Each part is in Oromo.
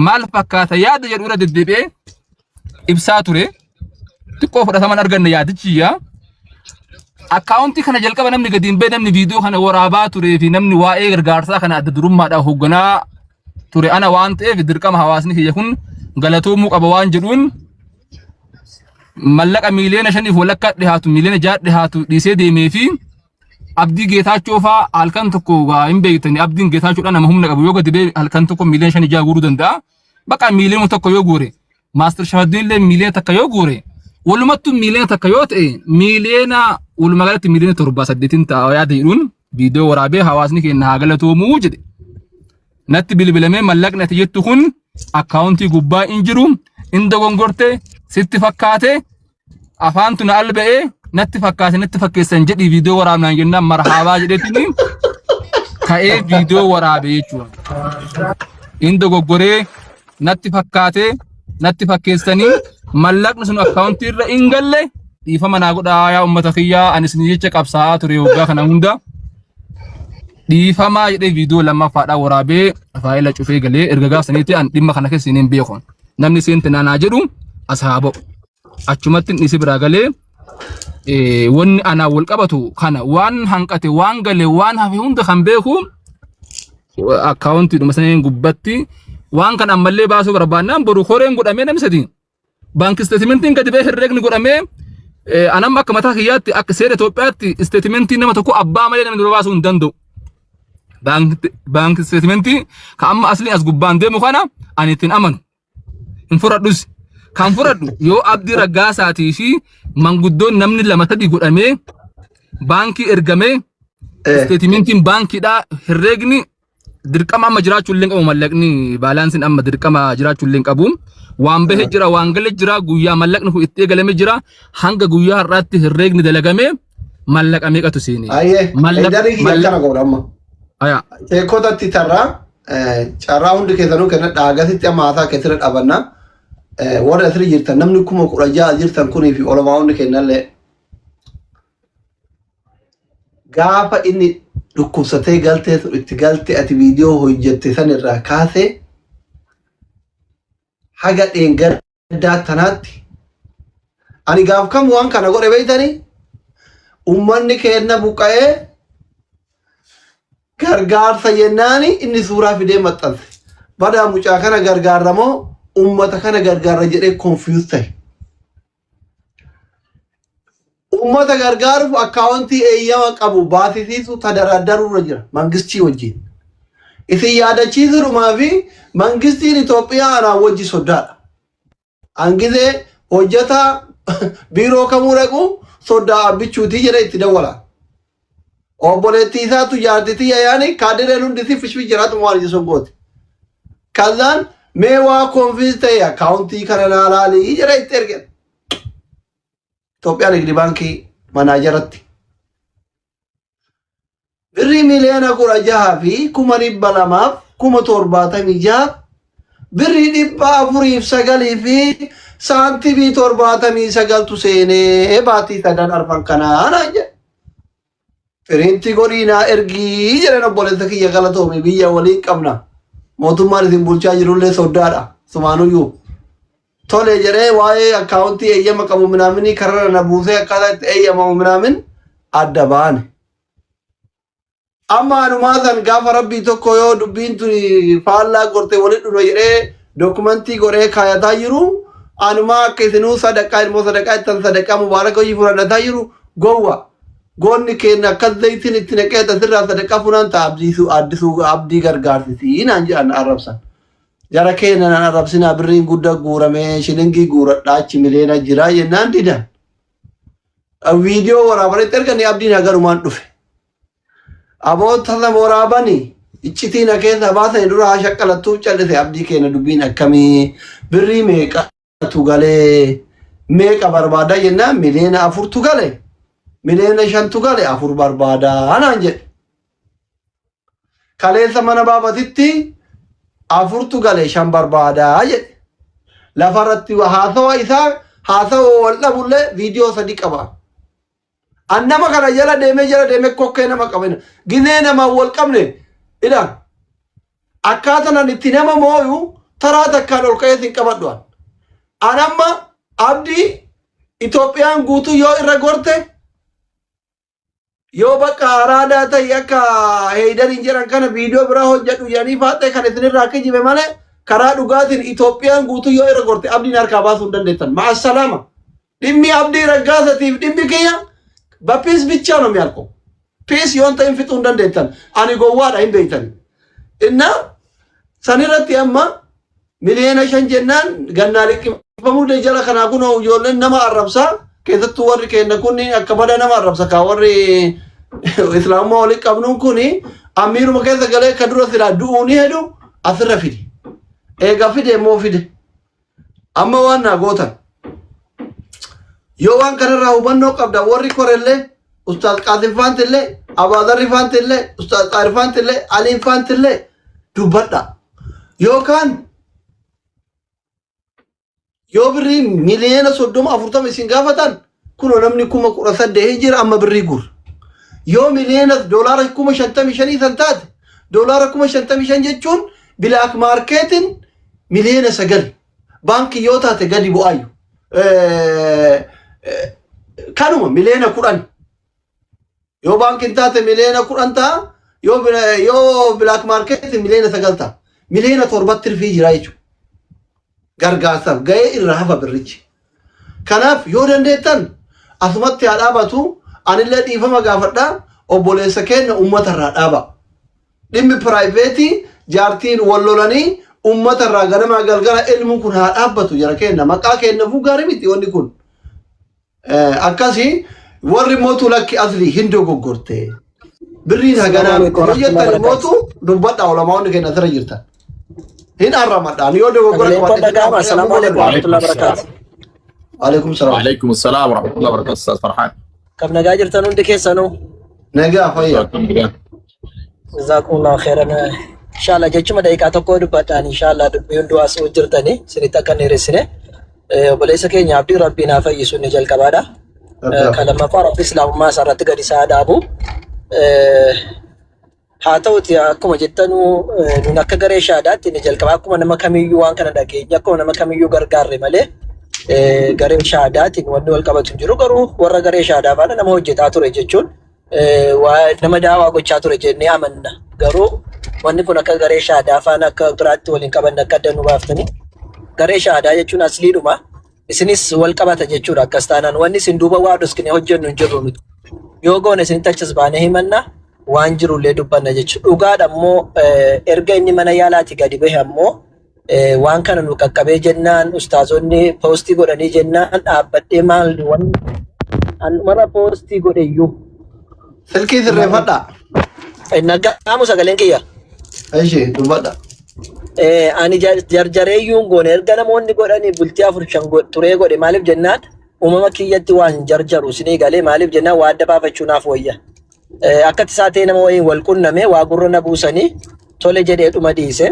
maal fakkaata yaada jedhu irra deddeebi'ee ibsaa ture. Xiqqoo fudhataman arganne yaadichi yaa. Akkaawuntii kana jalqaba namni gadi hin ba'e namni viidiyoo kana waraabaa turee fi namni waa'ee gargaarsaa kana adda durummaadhaan hoogganaa ture ana waan ta'eef dirqama hawaasni kiyya kun galatoomuu qaba waan jedhuun mallaqa 5.5 miiliyoona dhihaatu 6 miiliyoona dhihaatu dhiisee deemee fi Abdii Geetaachoo faa halkan tokko waa hin beektani Abdiin Geetaachoodhaan nama humna qabu yoo gadi ba'e halkan tokko 5 miiliyoona guuruu danda'a. Bakka 1 miiliyoona yoo guure Maaster Shafaddin illee 1 miiliyoona yoo guure walumattuu 1 miiliyoona yoo ta'e miiliyoona walumaa galatti 7 miiliyoona 8 ta'a yaada jedhuun viidiyoo waraabee hawaasni keenya haa galatoomuu jedhe. Natti bilbilamee mallaqni ati jettu kun akkaawuntii gubbaa hin jiru hin dogongorte sitti fakkaate afaantu na alba'ee natti fakkaate natti fakkeessan jedhii viidiyoo waraabnaan jennaan marhaabaa jedheetiin ka'ee viidiyoo waraabe jechuudha. Hin dogoggoree natti fakkaate natti fakkeessanii mallaqni sun akkaawuntii irra hin galle dhiifama naa godhaa yaa uummata kiyyaa ani isin jecha qabsaa'aa ture waggaa kana hunda dhiifamaa jedhee viidiyoo lammaffaadhaan waraabee faayila cufee galee erga gaafsaniitti an dhimma kana keessa hin beeku. Namni seente naanaa jedhu as haa ba'u. Achumatti inni biraa galee wanni anaa wal qabatu kana waan hanqate waan gale waan hafe hunda kan beeku akkaawuntiidhuma saniin gubbatti waan kana ammallee baasuu barbaannaan boru koreen godhamee namni sadi baanki isteetimentiin gadi ba'ee herreegni godhamee anam akka mataa kiyyaatti akka seera Itoophiyaatti isteetimentii nama tokko abbaa malee namni dura baasuu hin danda'u. Baanki isteetimentii ka amma asliin as gubbaan deemu kana ani ittiin amanu. Hin fudhadhus. Kan fudhadhu yoo Abdii Raggaasaatii fi manguddoon namni lama sadi godhamee baankii ergamee isteetimentiin baankiidhaa herreegni dirqama amma jiraachuu illee hin qabu mallaqni baalaansiin amma dirqama jiraachuu illee hin qabu. Waan bahe jira waan gale jira guyyaa mallaqni kun itti eegalame jira hanga guyyaa har'aatti herreegni dalagame mallaqa meeqatu seene. Ayyee, Heedarii kiyya akkana godha amma. Aya. Sheekotatti tarraa carraa hundi keessanuu kenna dhaagasitti amma haasaa keessirra dhabanna. Warri asirra jirtan namni 16,000 jirtan kunii fi olamaa'onni kennallee gaafa inni dhukkubsatee galtee sun itti galte ati viidiyoo hojjette san irraa kaasee haga dheengaddaa tanaatti ani gaaf kam waan kana godhe beeytanii ummanni keenna buqqa'ee gargaarsa jennaani inni suuraa fidee maxxanse. Badaa mucaa kana gargaarra moo ummata kana gargaarra jedhee confuse ta'e. Ummata gargaaruuf akkaawuntii eeyyama qabu baasisiisu tadaraaddaruurra jira mangistii wajjin. Isin yaadachiisuudhumaa fi mangistiin Itoophiyaa anaan wajji soddaadha. An gizee hojjetaa biiroo kamuu dhaqu soddaa abbichuutii jedhee itti dawwala. Obboleettii isaatu jaarti tiyya yaani kaadireen hundi si fishfi jiraatu waan ija songooti. Kazaan mee waa konfiis ta'e akkaawuntii kana naa laalii jedhee itti erge. Itoophiyaa Nigdi Baankii manaajaratti. Birrii 16,276,076 birrii 409 fi saantimii 79tu seenee baatii sadan arfan kanaa naan jedhe. Piriintii godhii naa ergii jedheen obboleessa kiyya galatoomi biyya waliin qabna. Mootummaan isin bulchaa jirullee soddaadha. Sumaanuyyuu. Tole jedhee waa'ee akkaawuntii eeyyama qabu minaaminii kararra na buusee akkaataa itti eeyyamamu minaamin adda baane. Amma anumaa san gaafa rabbii tokko yoo dubbiin tuni faallaa gorte walitti dhufna jedhee dokumentii godhee kaayataa jiru anumaa akka isinuu sadaqaa ilmoo sadaqaa ittan sadaqaa mubaaraka hojii fudhadhataa jiru gowwa. Goonni keenya akkas zayitiin itti naqee asirraa sadaqaa funaan ta'a abdiisuu addisuu abdii gargaarsisii naan jedhan arrabsan. Jara keenya naan arrabsinaa birriin guddaa guuramee shilingii guuradhaa achi miliyoona jiraa jennaan didan. Viidiyoo waraabanitti erganii abdiin hagarumaan dhufe. Aboota sana waraabanii iccitii na keessaa baasanii dura haa shaqqalattuuf callise abdii keenya dubbiin akkamii birrii meeqatu galee meeqa barbaada jennaan 4 miiliyoonatu gale 5 miiliyoonatu gale afur barbaadaa naan jedhe. Kaleessa mana baabatitti afurtu gale shan barbaadaa jedhe. Lafarratti haasawa isaa haasawa wal dhabullee viidiyoo sadi qaba. An nama kana jala deemee jala deemee kokkee nama qabina. Gizee namaan wal qabne ila akkaataan an itti nama mooyu Taraa takkaan ol ka'ee sin qabadhu an. An amma abdii Itoophiyaan guutuu yoo irra gorte yoo bakka araadaa ta'e akka heeydariin jedhan kana viidiyoo biraa hojjedhu jedhanii faaxee kan isinirraa kijibe malee karaa dhugaatiin Itoophiyaan guutuu yoo irra gorte abdiin harkaa baasuu hin dandeettan. Ma'assalaama. Dhimmi abdii raggaasatiif dhimmi kiyya በ peace ብቻ ነው የሚያልቀው። Peace yoon ta'in fixuu hin dandeettan. Ani gowwaadha hin beektani. Inna sanirratti amma 5 miliyoona jennaan gannaa liqimfamuu jala kanaa kun ijoolleen nama arrabsaa keessattuu warri keenya kun akka bada nama arrabsa kaa warri islaamummaa walitti qabnuun kun amiiruma keessa galee ka dura silaa du'uu ni hedu asirra fide. Eega fide immoo fide. Amma waan naa gootan. Yoo waan kanarraa hubannoo qabda warri korellee Ustaaz Qaasim Faantillee Abaadarri Faantillee Ustaaz Xaahir Faantillee Aliin Faantillee dubbadha. Yookaan yoo birrii 30 miliyoona 40 isin gaafatan kunoo namni 18,000 jira amma birrii gur. Yoo $55,000 san taate $55,000 jechuun black marketiin 9 miliyoona baankii yoo taate gadi bu'aayu. Kanuma 10 miliyoona. Yoo baankiin taate 10 miliyoona ta'a yoo black marketiin 9 miliyoona ta'a. 7 miliyoonatti tirfii jira jechuudha. Gargaarsaaf ga'ee irraa hafa birrichi. Kanaaf yoo dandeettan asumatti haa dhaabatu anillee dhiifama gaafadhaa obboleessa keenya uummata irraa dhaaba. Dhimmi private jaartiin wal lolanii uummata irraa ganamaa galgala ilmuun kun haa dhaabbatu jara keenya maqaa keenyaafuu gaarii miti wanni kun. Akkasii warri mootu lakki asli hin dogoggorte. Birriin haganaa miti. Yoo jettan mootu dubbadhaa olamaawwanni keenya asirra jirtan. Hin arramadhaan yoo dogoggora Sagaleen kun qabaadhe dhaga'ama. السلام عليكم ورحمة الله وبركاته. وعليكم السلام. وعليكم السلام ورحمة الله وبركاته أستاذ فرحان. Kam nagaa jirtan hundi keessanuu? Nagaa fayyaa. جزاكم الله خيرا. Inshallah jechuma daqiiqaa tokko dubbadhaan inshallah dubbii hunduu asii jirtanii isinitti akka hin dheeressine. Obboleessa keenya Abdii Rabbiin haa fayyisu inni jalqabaadha. Kan lammaffaa Rabbi Islaamummaa isaa irratti gadi isaa dhaabu. Haa ta'uti akkuma jettanuu nun akka garee shaadaatti inni jalqaba akkuma nama kamiyyuu waan kana dhageenye akkuma nama kamiyyuu gargaarre malee garee shaadaatiin wanni wal qabatu hin jiru garuu warra garee shaadaa faana nama hojjetaa ture jechuun nama daawaa gochaa ture jennee amanna. Garuu wanni kun akka garee shaadaa faana akka biraatti waliin qabanne akka adda nu baaftanii garee shaadaa jechuun asliidhuma. Isinis wal qabata jechuudha akkas taanaan wanni isin duuba waa dhoskine hojjennu hin jirru nuti. Yoo goone isinitti achas baanee himanna waan jirullee dubbanna jechuudha. Dhugaadha immoo erga inni mana yaalaati gadi bahe ammoo waan kana nu qaqqabee jennaan ustaazonni post godhanii jennaan dhaabbadhee maal wanni mara post godhe iyyuu. Silkii sirreeffadhaa. Nagaamu sagaleen kiyya. Ishee dubbadha. Ani jarjareeyyuun goone erga namoonni godhanii bultii afur shan turee godhe maaliif jennaan uumama kiyyatti waan jarjaru isinii galee maaliif jennaan waa adda baafachuu naaf wayya. Akka tasaa ta'e nama wayiin wal qunname waa gurra na buusanii tole jedhee dhuma dhiise.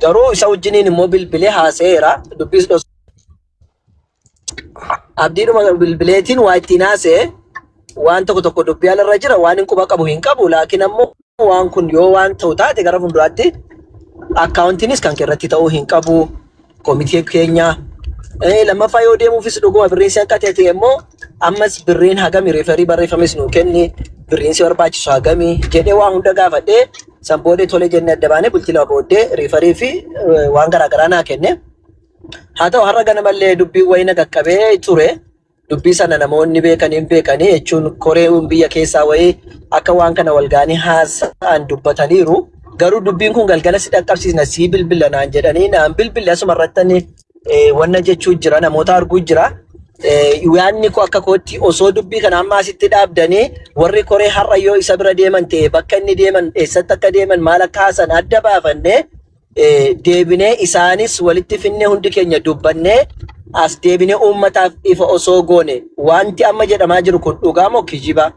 Garuu isa wajjiniin immoo bilbilee haasa'eera dubbiis abdiidhuma bilbileetiin waa ittiin haasa'e waan tokko tokko dubbii alarra jira waan hin quba qabu hin qabu laakiin ammoo waan kun yoo waan ta'u taate gara fuulduraatti accountiinis kan irratti ta'uu hin qabu komitee keenya. Lammaffaa yoo deemuufis dhuguma birriin si hanqate ta'e immoo ammas birriin hagami referii barreeffames nuu kenni birriin si barbaachisu hagami jedhee waa hunda gaafadhee san booddee tole jennee adda baanee bultii 2 booddee referii fi waan garaagaraa naa kenne. Haa ta'u har'a ganamallee dubbiin wayii na qaqqabee ture. Dubbii sana namoonni beekanii hin beekanii jechuun koree biyya keessaa wayii akka waan kana wal ga'anii haasa'an dubbataniiru. Garuu dubbiin kun galgala si dhaqqabsiisna sii bilbila naan jedhanii naan bilbille asuma irratti wanna jechuu jira namoota arguu jira. Yaadni koo akka kootti osoo dubbii kana amma asitti dhaabdanii warri koree har'a yoo isa bira deeman ta'e bakka inni deeman eessatti akka deeman maal akka haasan adda baafannee deebinee isaanis walitti finnee hundi keenya dubbannee as deebinee uummataaf ifa osoo goone wanti amma jedhamaa jiru kun dhugaa moo kijiba?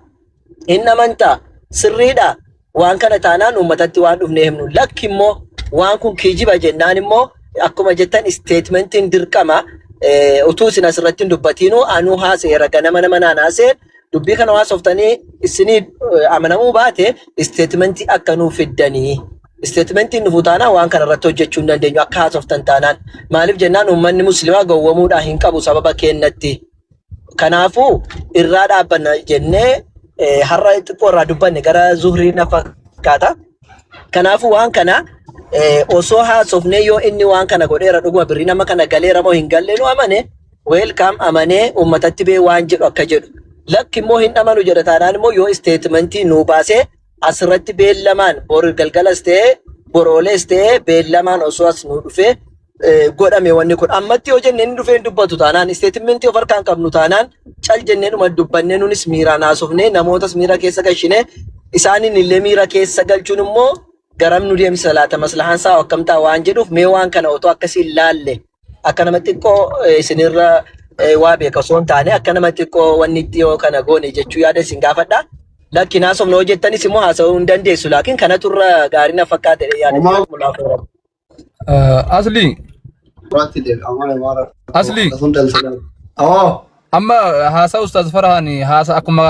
Hin amantaa sirriidha. Waan kana taanaan uummatatti waan dhufnee himnu lakki immoo waan kun kijiba jennaan immoo akkuma jettan statementiin dirqama utuu isin asirratti hin dubbatiinuu anuu haaseera ganama nama naan haaseen dubbii kana haasoftanii isinii amanamuu baate statementii akka nuu fiddanii. Isteetmentiin dhufu taanaan waan kana irratti hojjechuu hin dandeenyu akka haasoftan taanaan. Maaliif jennaan uummanni musliimaa gowwomuudhaa hin qabu sababa keennatti. Kanaafuu irraa dhaabbanna jennee har'a xiqqoo irraa dubbanne gara zuhrii na fakkaata. Kanaafuu waan kana osoo haasofnee yoo inni waan kana godheera dhuguma birrii nama kana galeera moo hin galle nu amane welcome amanee uummatatti bee waan jedhu akka jedhu. Lakki immoo hin amanu jedha taanaan immoo yoo isteetmentii nuu baasee asirratti beellamaan bor galgalas ta'ee boroolees ta'ee beellamaan osoo as nuu dhufee godhame wanni kun ammatti yoo jennee inni dhufee hin dubbatu taanaan isteetmentii of harkaan qabnu taanaan cal jennee dhuma dubbannee nunis miiraan haasofnee namootas miira keessa galchinee isaaniin illee miira keessa galchuun immoo garam nu deemsisa laata maslahaan isaa akkam ta'a waan jedhuuf mee waan kana otoo akkasiin laalle akka nama xiqqoo isinirra waa beeka osoo hin taane akka nama xiqqoo wanni itti yoo kana goone jechuu yaada isin gaafadha. Lakki naasofna hoo jettanis immoo haasa'uu hin dandeessu laakiin kanatu irra gaarii na fakkaate yaada. Homaa Asli Duraatti deebi'a malee maara. Asli. Sun dalsala. Oo. Amma haasaa Ustaaz Farhaan haasa akkuma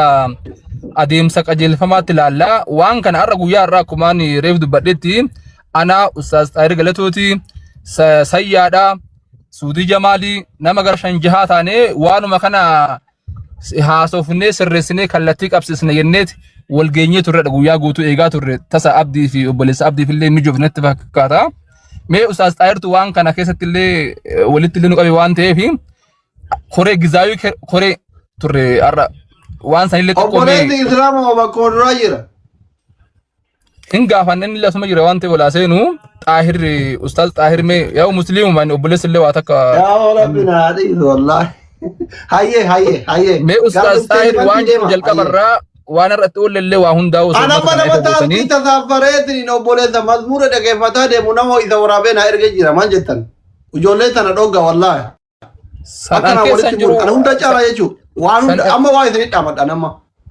adeemsa qajeelfamaatti ilaalla. Waan kana har'a guyyaa har'aa akkuma ani reef dubbadhetti ana Ustaaz Xaahir Galatooti Sayyaadha Suudii Jamaalii nama gara shan jahaa taanee waanuma kana haasofnee sirreessinee kallattii qabsiisne jenneeti wal geenyee turredha guyyaa guutuu eegaa turre tasa abdii fi obboleessa abdiif illee mijoofne natti fakkaata. Mee Ustaaz Xaahirtu waan kana keessatti illee walitti illee nu qabe waan ta'eef koree gizaawii koree turre har'a waan sanillee xiqqoo mee Obboleessi Islaamaa bakka duraa jira. Hin gaafanne inni asuma jira waan ta'eef olaa seenu Xaahir Ustaaz Xaahir mee yaa musliimuma inni obboleessi illee waa takka Yaa Rabbi naa dhiisu wallaahi. Hayyee hayyee hayyee. Mee Ustaaz Xaahir waan jedhu jalqabarraa waan irratti oolle illee waa hundaa'u osoo Ana uummata mana kana ifa mataa gootanii fi tasaafareetiin obboleessa mazmuura dhageeffataa deemu nama isa waraabee naa ergee jira maal jettan. Ijoollee tana dhogga wallaahi. San Akka an naa keessa walitti hin jiru bu'u. Ana hunda caalaa jechuudha. Waan San hunda amma waa isin dhaamadha anamma.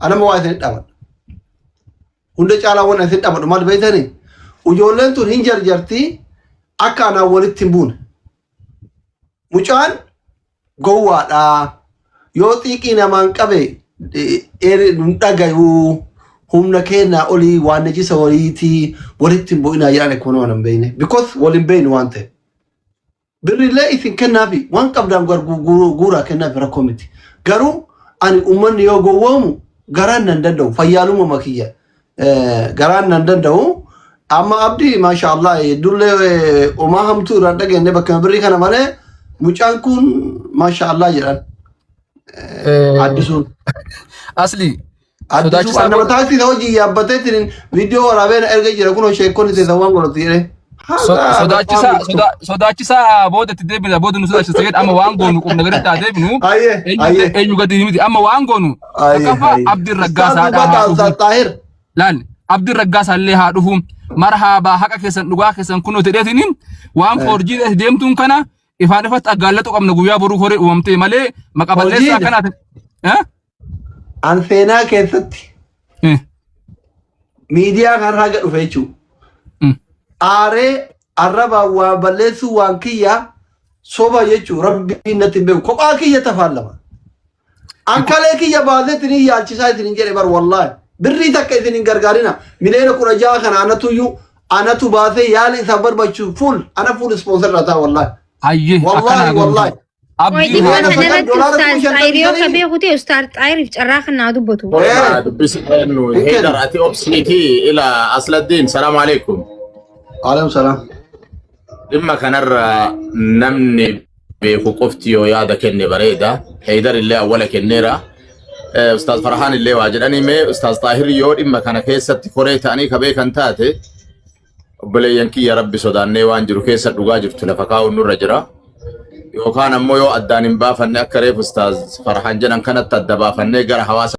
Anamma waa isin dhaamadha. Hunda caalaa waan isin dhaamadhu maal beektanii? Ijoolleen tun hin jarjarti akka anaan walitti hin buune. Mucaan gowwaadha. Yoo xiiqii namaan qabe hin dhagayu. Humna keenyaa olii waan najisa waliitii walitti hin bu'inaa jedhan akkuma nama hin beekne. Because wal hin beeknu waan ta'eef. Birrillee isin kennaafi waan qabdaan guuraa kennaafi rakkoo miti. Garuu ani uummanni yoo gowwoomu garaan nan danda'u fayyaaluma makiyya garaan nan danda'u. Amma abdii maasha Allah dullee homaa hamtuu irraan dhageenye bakka birrii kana malee mucaan kun maasha Allah jedhan addisuun. Asli Addisuu Sodaachisaa nama godha. taaksii isa hojii yaabbateetiin viidiyoo waraabee na erga jira kunoo sheekkoon isa waan godhatu jedhee. Sodaachisaa sodaachisaa booda itti deebina booda nu sodaachisa jedhe amma waan goonu qubna gaditti haa deebinu. Hayyee Eenyu hayyee eenyu gadi miti amma waan goonu hayyee takkaffaa hayyee. Abdiin Raggaasaa Ustaaz haa dubbata dhufu. Ustaaz Xaahir. Laal Abdiin Raggaasaa illee haa dhufu. Marhaabaa haqa keessan dhugaa keessan kunoo jedheetiin waan foorjii deemtuun kana ifaan ifatti aggaallatu qabna guyyaa boruu horee uumamtee malee maqa balleessaa Hojiidha. akkanaatiin. Eh? An seenaa keessatti miidiyaa kanarraa haga dhufe jechuudha. Aaree arrabaan waa balleessuu waan kiyyaa soba jechuun rabbiin natti hin beeku. Kophaa kiyya tafaallama. Akkalee kiyya baasee isin yaalchisaa isin jedhe bar wallaahi. Birrii takka isin hin gargaarina. Miliyoona 16 kana anatuyyuu anatu baasee yaala isaaf barbaachisu fuul ana fuul ispoonsar irraa ta'a wallaahi. Hayyee akkana Wallaahi haa goonu. wallaahi. Abdii Qoy dhimma haa Miliyoona dhufu. kana sagal irratti doolaara Ustaaz kuma Xaayir shantamii yoo ka shanii. beeku ta'e Ustaaz Xaayiriif carraa kana haa dubbatu. Olma dubbisi eenyu Hin Heydar kennu. ati obsiiti ila Asladdiin salaamu alaikum. Alaikum salaam. Dhimma kanarra namni beeku qofti yoo yaada kenne bareeda. Heydar illee awwala kenneera. Ustaaz Farhaan illee waa jedhanii mee Ustaaz Xaahir yoo dhimma kana keessatti koree ta'anii ka beekan taate Obboleeyyan kiyya Rabbi sodaannee waan jiru keessa dhugaa jirtu lafa kaa'uun nurra jira. Yookaan ammoo yoo addaan hin baafanne akka reef Ustaaz Farhaan jedhan kanatti adda baafannee gara hawaasa